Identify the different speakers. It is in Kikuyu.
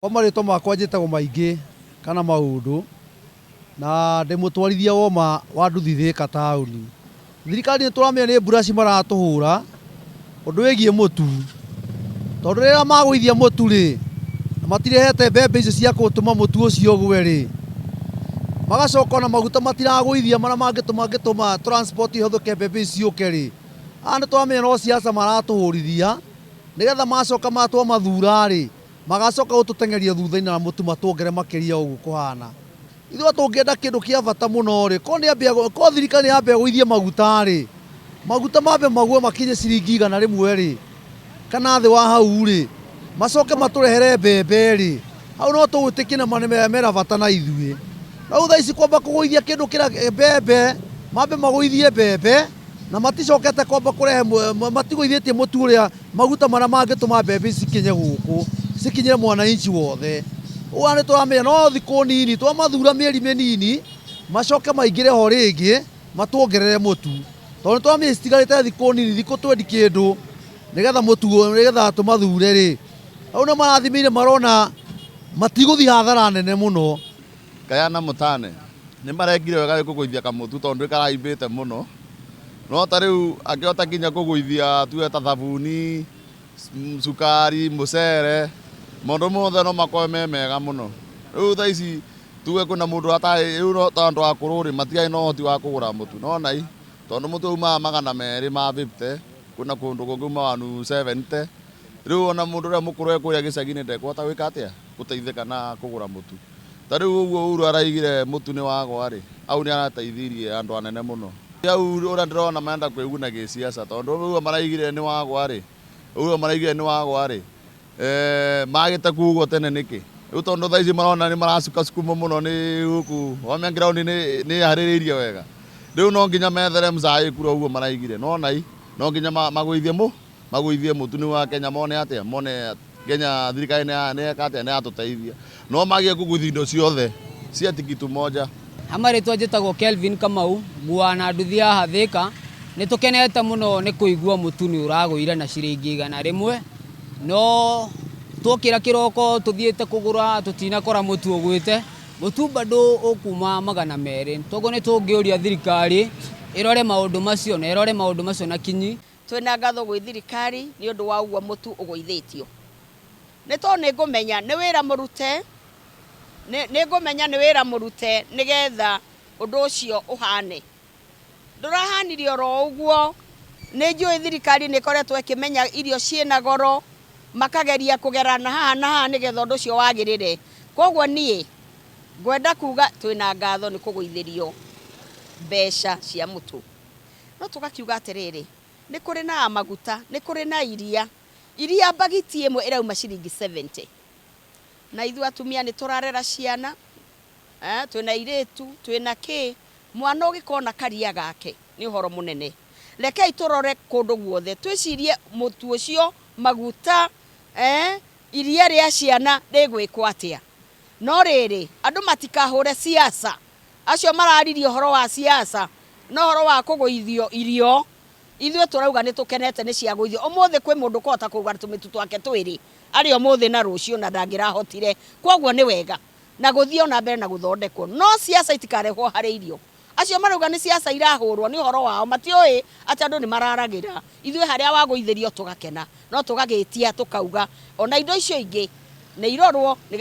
Speaker 1: Kwa marĩtwa makwa njĩtagwo Maingĩ kana Maũndũ, na ndĩ mũtwarithia woma wa nduthi Thĩka taũni. Thirikari nĩ tũramenya nĩ mburaci maratũhũra ũndũ wĩgiĩ mũtu, tondũ rĩrĩa magũithia mũtu rĩ, na matirehete mbembe icio cia gũtũma mũtu ũcio ũgwe rĩ, magacoka ona maguta matiragũithia marĩa mangĩtũma transport ĩhũthĩke mbembe ici ciũke rĩ, haha nĩ tũramenya no siasa maratũhũrithia, nĩgetha macoka twamathura rĩ, Magacoka gũtũteng'eria thutha-inĩ na mũtu matuongere makĩria ũguo kũhana. Ithuĩ tũngĩenda kĩndũ kĩa bata mũno-rĩ, korwo nĩ korwo thirikari nĩ yambia gũithia maguta-rĩ, maguta mambe magũe makinye ciringi 100-rĩ, kana thĩ wa hau-rĩ, macoke matũrehere mbembe-rĩ, hau no tũgwĩtĩkie nama mena bata na ithuĩ. No rĩu thaa ici kwamba kũgũithia kĩndũ kĩrĩa mbembe, mambe magũithie mbembe, na maticokete kwamba kũrehe matigũithĩtie mũtu ũrĩa maguta marĩa mangĩtũma mbembe ici cikinye gũkũ cikinyĩre mwananchi wothe. Ũguo nĩ tũramenya no thikũ nini twamathura mĩeri mĩnini macoke maingĩre ho rĩngĩ matuongerere mũtu, tondũ nĩ tũramenya citigarĩte thikũ nini thikũ twendi kĩndũ nĩgetha mũtu nĩgetha tũmathure rĩ, hau nĩ marathimĩire marona matigũthiĩ hathara nene mũno.
Speaker 2: Kayana Mũtane, Nĩ marekire wega nĩ kũgũithia kamũtu tondũ nĩ karaimbĩte mũno. No ta rĩu angĩhota nginya kũgũithia tuge ta thabuni, cukari, mũcere, maũndũ mothe no makorwo me mega mũno. Rĩu thaa ici tuge kwĩna mũndũ atarĩ, rĩu ta andũ akũrũ rĩ, matiarĩ na ũhoti wa kũgũra mũtu. Nĩ wona ĩ, tondũ mũtu umaga 250, kwĩna kũndũ kũngĩ umaga 170. Rĩu ona mũndũ ũrĩa mũkũrũ e kũrĩa gĩcagi-inĩ ndekũhota gwĩka atĩa? Gũteithĩka na kũgũra mũtu. Ta rĩu ũguo Uhuru araigire mũtu nĩ wagwa rĩ, hau nĩ arateithirie andũ anene mũno. Hau ũrĩa ndĩrona marenda kwĩguna gĩsiasa tondũ ũguo maraigire nĩ wagwa rĩ, ũguo maraigire nĩ wagwa rĩ, magĩte kuga tene nĩkĩ? Rĩu tondũ thaa ici marona nĩ maracukacukwo mũno nĩ gũkũ, wamenya ground nĩ ĩharĩrĩirio wega. Rĩu no nginya methere mzaĩ kura ũguo maraigire. Nĩwona ĩ, no nginya magũithie mũ. Magũithie mũtu nĩguo Akenya mone atĩa? Mone Kenya thirikari nĩ yeka atĩa? Nĩ yatũteithia. No magie kũgũithia indo ciothe si ati kitu moja.
Speaker 3: Ha marĩtwa njĩtagwo Kelvin Kamau, nguaga na nduthi haha Thĩka. Nĩ tũkenete mũno nĩ kũigua mũtu nĩ ũragũire na ciringi 100, no twokĩra kĩroko tũthiĩte kũgũra tũtinakora mũtu ũgwĩte, mũtu bado ũkuma 200. Toguo nĩ tũngĩũria thirikari ĩrore maũndũ macio na ĩrore maũndũ macio na kinyi.
Speaker 4: Twĩna ngatho gwĩ thirikari nĩ ũndũ wa ũguo mũtu ũgũithĩtio. Nĩ tondũ nĩ ngũmenya nĩ wĩra mũrute, nĩ ngũmenya nĩ wĩra mũrute nĩgetha ũndũ ũcio ũhane. Ndũrahanire oro ũguo, nĩ njũĩ thirikari nĩ ĩkoretwo ĩkĩmenya irio ciĩna goro, makageria kũgera na haha na haha nĩgetha ũndũ ũcio wagĩrĩre. Kwoguo niĩ ngwenda kuga twĩna ngatho nĩ kũgũithĩrio mbeca cia mũtu. No tũgakiuga atĩrĩrĩ, nĩ kũrĩ na maguta, nĩ kũrĩ na iria. Iria mbagiti ĩmwe ĩrauma ciringi 70. Na ithuĩ atumia nĩ tũrarera ciana, eh, twĩna airĩtu, twĩna kĩ, mwana ũgĩkona karia gake nĩ ũhoro mũnene. Rekei tũrore kũndũ guothe, twĩcirie mũtu ũcio, maguta, eh, iria rĩa ciana rĩgwĩkwo atĩa. No rĩrĩ, andũ matikahũre siasa. Acio mararirie ũhoro wa siasa na ũhoro wa kũgũithio irio, ithuĩ tũrauga nĩ tũkenete nĩ ciagũithio. Ũmũthĩ kwĩ mũndũ ũkũhota kũgũra tũmĩtu twake twĩrĩ arĩe ũmũthĩ na rũciũ na ndangĩrahotire. Kwoguo nĩ wega na gũthiĩ o na mbere na gũthondekwo. No siasa itikarehwo harĩ irio. Acio marauga nĩ siasa irahũrwo nĩ ũhoro wao, matiũĩ atĩ andũ nĩ mararagĩra. Ithuĩ harĩa wagũithĩrio tũgakena, no tũgagĩtia tũkauga ona indo icio ingĩ nĩ irorwo.